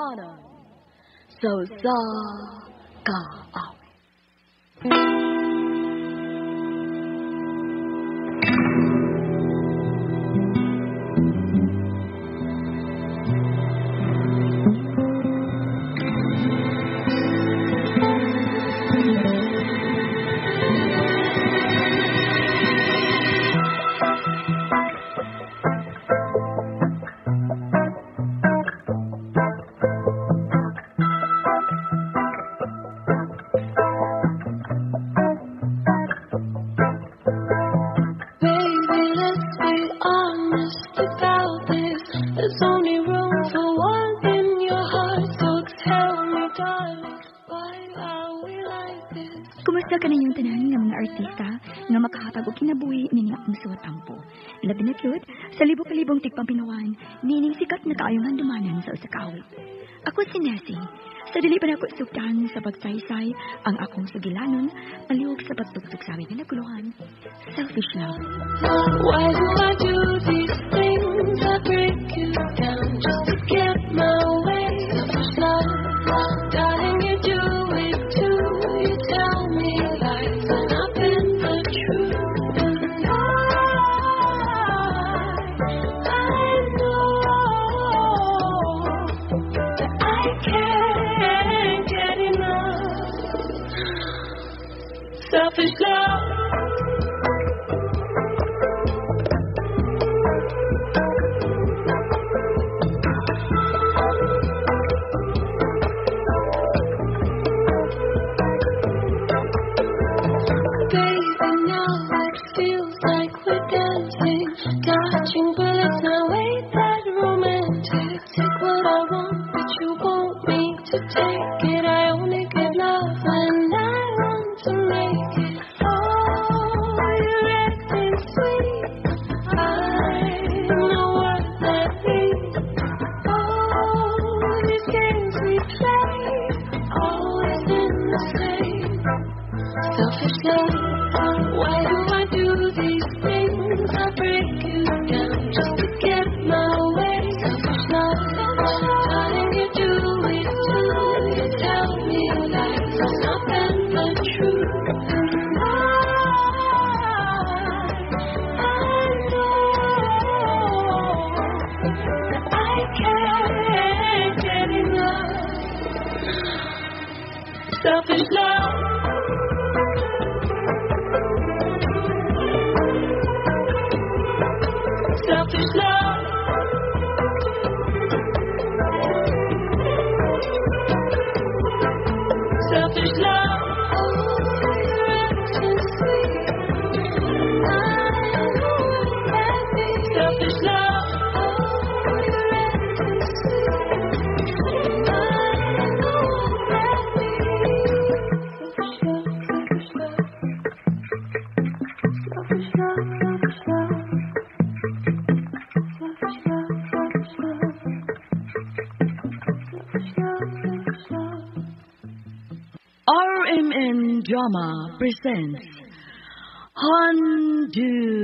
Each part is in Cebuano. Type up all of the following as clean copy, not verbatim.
Handumanan sa usa ka awit. Baby, let's be honest about this. There's only room for one in your heart, so tell me, darling, why are we like this? Kumusta ka ninyong tanan nga mga artista nga makahatag og kinabuhi nining akong suwat ampo. Labi na gyud sa libo-kalibong tigpampinawan nining sikat na kaayong handumanan sa usa ka awit. Ako si Nessie. Sa dili pa nako sugdan sa pagsaysay ang akong sugilanon palihog sa pagtugtog sa aming naguluhan. Selfish love. Why do I do these things? I break you down just to get my way. Selfish love, darling, you do it too. You tell me lies and I bend the truth. And I know that I can't get enough. Selfish love. Baby, now it feels like we're dancing, dodging bullets. Now ain't that romantic? Take what I want, but you want me to take it. I only give love when I want to make it. Oh, you're acting sweet. I know what that means. Oh, these games we play, always in the same. Selfish love, why do I do these things? I break you down just to get my way. Selfish love, darling, you do it too. You tell me lies and I bend the truth. And I know that I can't get enough. Selfish love. Selfish love. Selfish love. Oh, you're acting sweet. I know what that means. Selfish love. Oh, you're acting sweet. I know what that means. Selfish love, selfish love. Selfish love, selfish love. Selfish love, selfish love. Selfish love, selfish love. RMN Drama presents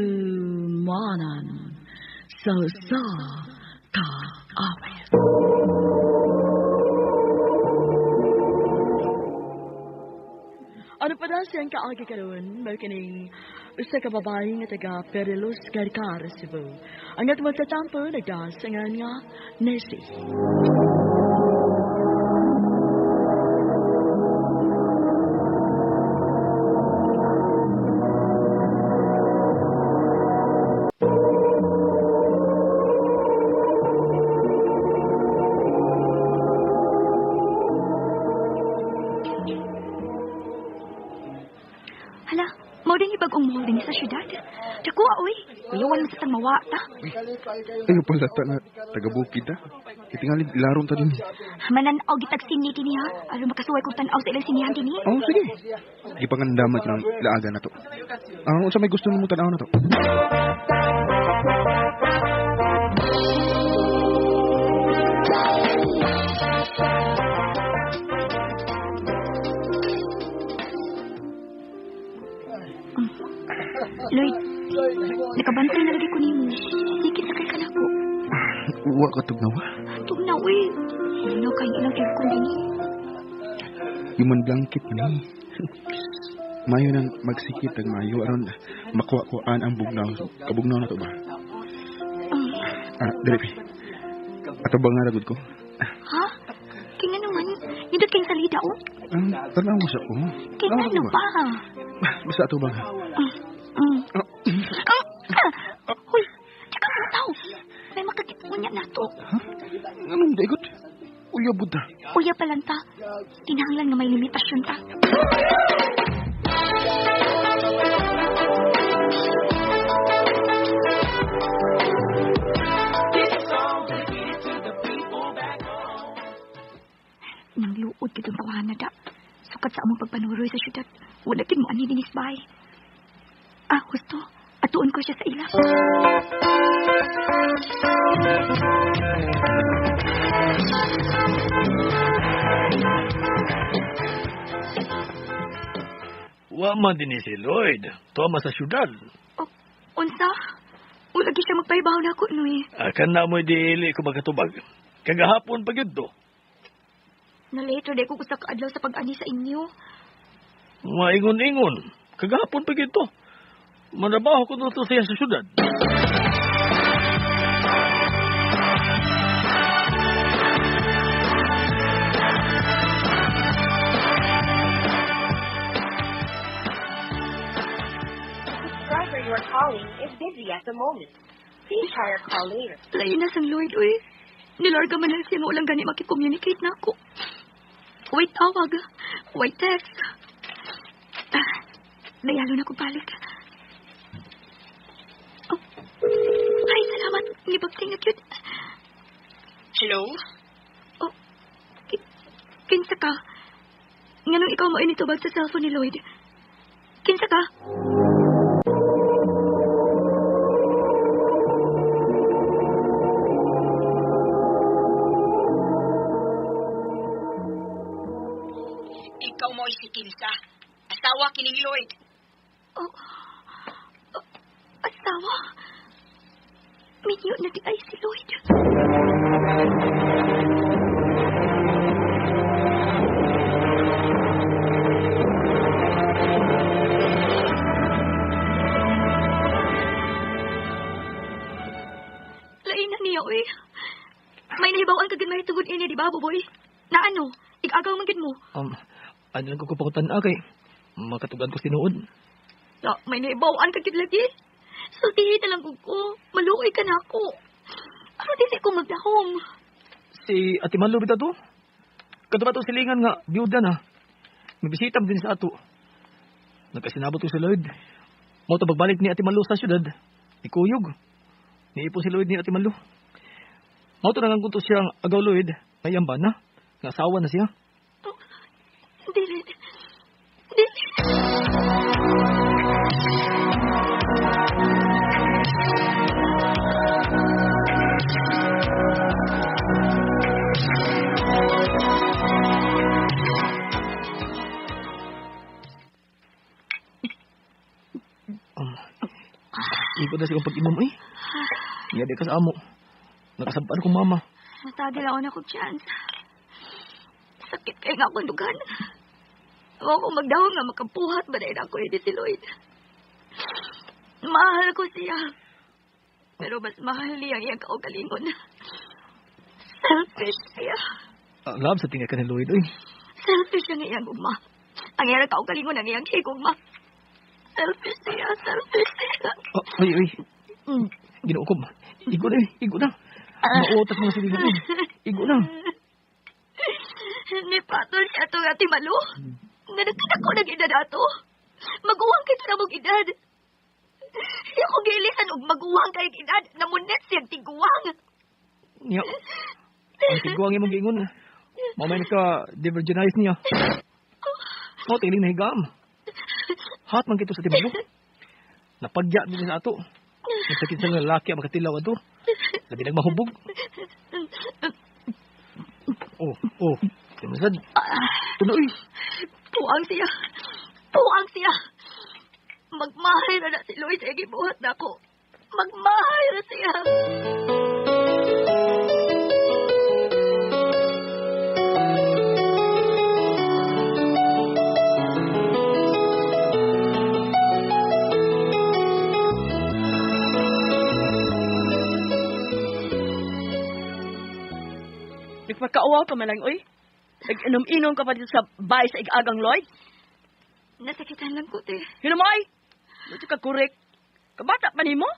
Handumanan sa usa ka awit. Ano pa na siyang kaagi karon, mao kining usa ka babae nga taga Perilos, Carcar, Cebu. Ang atong sa tampo nagdasangan nga Nessie. Hala, mao din ibag-ong mall din sa syudad. Dako, oy. Kuyawan man sa tang mawa ta. Ayaw pala ta na taga-bukid ta. Itingali, laron ta din. Mananaw gitag sini kini ha. Aron makasuway kong tan-aw sa ilang sinihan kini. Oh, sige. Gipangandamat ng laagan na to. Ah, unsa may gusto nimo tan-aw na to? Lloyd, nakabantay na lagi ko nimo. Sikit na kay kanako. Wa ka tugnawa. Tugnaw eh. Ano kayo ilang aircon din eh. Human blanket ni. Mayo nang magsikit ang mayo aron makuha-kuhaan ang bugnaw. Kabugnaw na to ba? Ah, dili pi. Ato ba nga ragod ko? Ha? Kaya naman, nindot kayong salida oh. Tanaw mo siya oh. Kaya ano ba? Basta ato ba nga? Huy, tsaka mo tao. May makakita niya na to. Ha? Anong daigot? Uya buda. Uya pa lang ta. Kinahanglan nga may limitasyon ta. Nang luod kitong tawahan na da. Sukat sa among pagpanuroy sa syudad. Wala kin mo ani dinis bay. Ah, husto. Atuon ko siya sa ila. Wa man din ni si Lloyd. Tuwa sa syudad. Oh, unsa? Wala gyud siya magpahibaw na ako, Noy. Akan na mo'y dili ko makatubag. Kagahapon pa gyud to. Na-later di ko gusto kaadlaw sa pag-ani sa inyo. Maingon-ingon. Kagahapon pa gyud to. Manabaho ko dito siya sa syudad. The subscriber you are calling is busy at the moment. Please try your call later. Lain na sang Lloyd, uy. Nilarga man lang siya nga walang gani makicommunicate na ako. Wait tawag. Wait text. Nayalo na ko balik. Oh. Ay, salamat. Ngibagting na cute. Hello? Oh, kinsa ka? Nganong ikaw mo initubag sa cellphone ni Lloyd? Kinsa ka? Ikaw mo si Kinsa. Asawa kining Lloyd. Oh, asawa? Minyo na di ay si Lloyd. Lain na niya, uy. May nahibawan ka gid tungod ini, di ba, Buboy? Na ano? Igagaw man gid mo. Ano lang ko kupakutan kay makatugan ko sinuod. Ya, may nahibawan ka gid lagi. Sultihi na lang ko. Maluoy ka na ako. Ano dili ko magdahom? Si Ate Malu bitaw to. Kadto ba to silingan nga biyuda na. May bisita din sa ato. Nagkasinabot ko si Lloyd. Mao to pagbalik ni Ate Malu sa syudad. Ikuyog. Niipo si Lloyd ni Ate Malu. Mao to nangangkunto siyang agaw Lloyd. May ba na? Nga asawa na siya. Oh, dili. Dili. Ikot na siya pag-imam eh. Iya di ka sa amo. Nakasampaan kong mama. Natagil ako na kong chance. Sakit kayo nga akong dugan. Ako kong magdahon nga makabuhat ba dahil ako hindi si Lloyd. Mahal ko siya. Pero mas mahal niya ang iyang kaugalingon. Selfish siya. Love, sa tingin ka ni Lloyd, oy. Selfish ang iyang gugma. Ang iyang kaugalingon ang iyang higugma. Selfish siya, selfish siya. Oh, ay, ay. Ginoo ko. Igo na, igo na. Mautas mga silingan. Igo na. Ni patol siya itong Ate Malu. Nanagkita ko ng edad ato. Maguwang kita na mong edad. Iya ko gilisan og maguwang kay edad. Namunet siyang tiguwang. Niya. Ang tiguwang imong giingon. Mamay ka divergenize niya. Mo tiling nahigam. Hat man kito sa Ate Malu. Napagya din sa ato. Nasakit sa lalaki ang makatilaw ato. Labi nagmahubog. Oh, oh. Timasad. Tunoy. Puang siya. Puang siya. Magmahay na na si Lloyd sa gibuhat na ako. Magmahay na siya. Nagpakauwaw ka man lang, oy. Nag-inom-inom ka pa dito sa bahay sa Ig-agang Lloyd. Nasakitan lang ko, te. Hinumoy! Luto ka korek. Kabata pa nimo?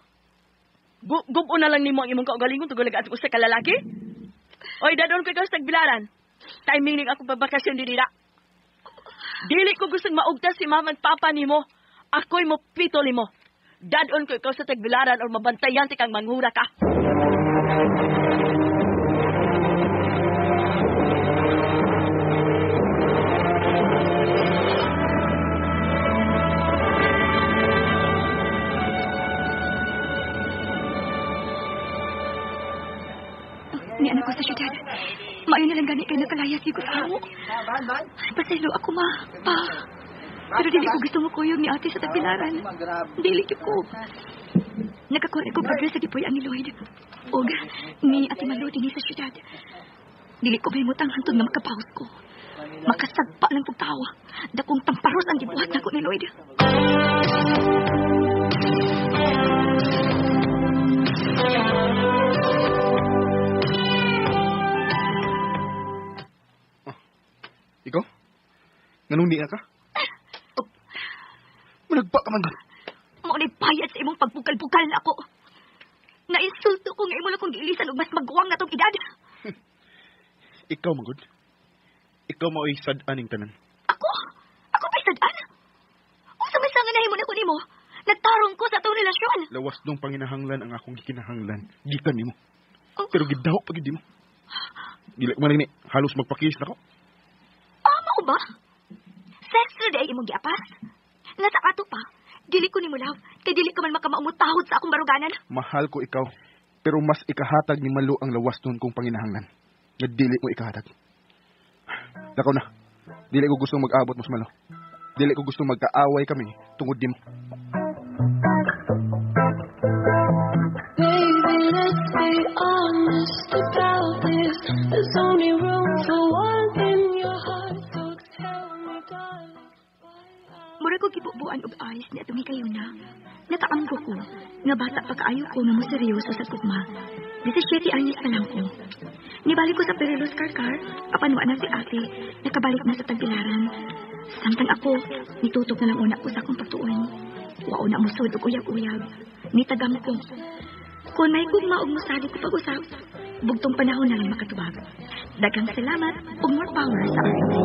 Gubo na lang nimo ang imong kaugalingon tungod lang ato sa kalalaki. Oy, dadon ko ikaw sa tagbilaran. Timing ning akong pabakasyon dinira. Dili ko gustong maugtas si mama at papa nimo. Ako'y mo pito nimo. Dadon ko ikaw sa tagbilaran or mabantayan ti kang manghura ka. Ni anak ko sa syudad. Maayo na lang gani kay nakalayas ko sa amo. Pasaylo ako, ma. Pa. Pero dili ko gusto mo kuyog ni ate sa tagbilaran. Dili gyud ko. Nakakuha ko pagre sa gipuy-an ni Lloyd. Og ni Ate Malu dinhi sa syudad. Dili ko mahimutang hantod nga makapaus ko. Makasagpa lang kog tawa. Dakong tamparos ang gibuhat nako ni Lloyd. Ikaw? Nganong niya ka? Oh, managpa ka man ba? Mao ni bayad sa imong pagbukal-bukal na ako. Nainsulto ko nga imo lang kong giilisan og mas maguwang na tong edad. Ikaw, magod. Ikaw mao'y sad-aning tanan. Ako? Ako pa'y sad-an? Unsa may sanga nahimo nako nimo? Nagtarong ko sa atong relasyon. Lawas nung panginahanglan ang akong gikinahanglan. Gikan nimo. Oh. Pero gidaw pa gid nimo. Dili ko man ni halos magpakis nako. Ah, mao ba? Sex na di ay imong giapas. Nga sa ato pa, dili ko nimo love, kay dili ka man makamaumutahod sa akong baruganan. Mahal ko ikaw, pero mas ikahatag ni Malu ang lawas nun kong panginahanglan. Nga dili mo ikahatag. Lakaw na. Dili ko gustong mag-abot mo sa Malu. Dili ko gustong magkaaway kami tungod nimo. Baby, let's be honest about this. There's only room for one in your heart, so tell me, darling. Mura ko gibubuan og ayos ni atong higayuna. Nakaamgo ko nga bata pa kaayo ko nga mo seryoso sa gugma. 17 anyos pa lang ko. Nibalik ko sa Perilos Karkar, apan wa na si ate, nakabalik na sa tagbilaran. Samtang ako, nitutok na lang una ko sa akong pagtuon. Wa una musod og uyab-uyab. Nitagam ko. Kung may gugma og mosali ko pag-usap, bugtong panahon na lang makatubag. Daghang salamat ug more power sa RMC.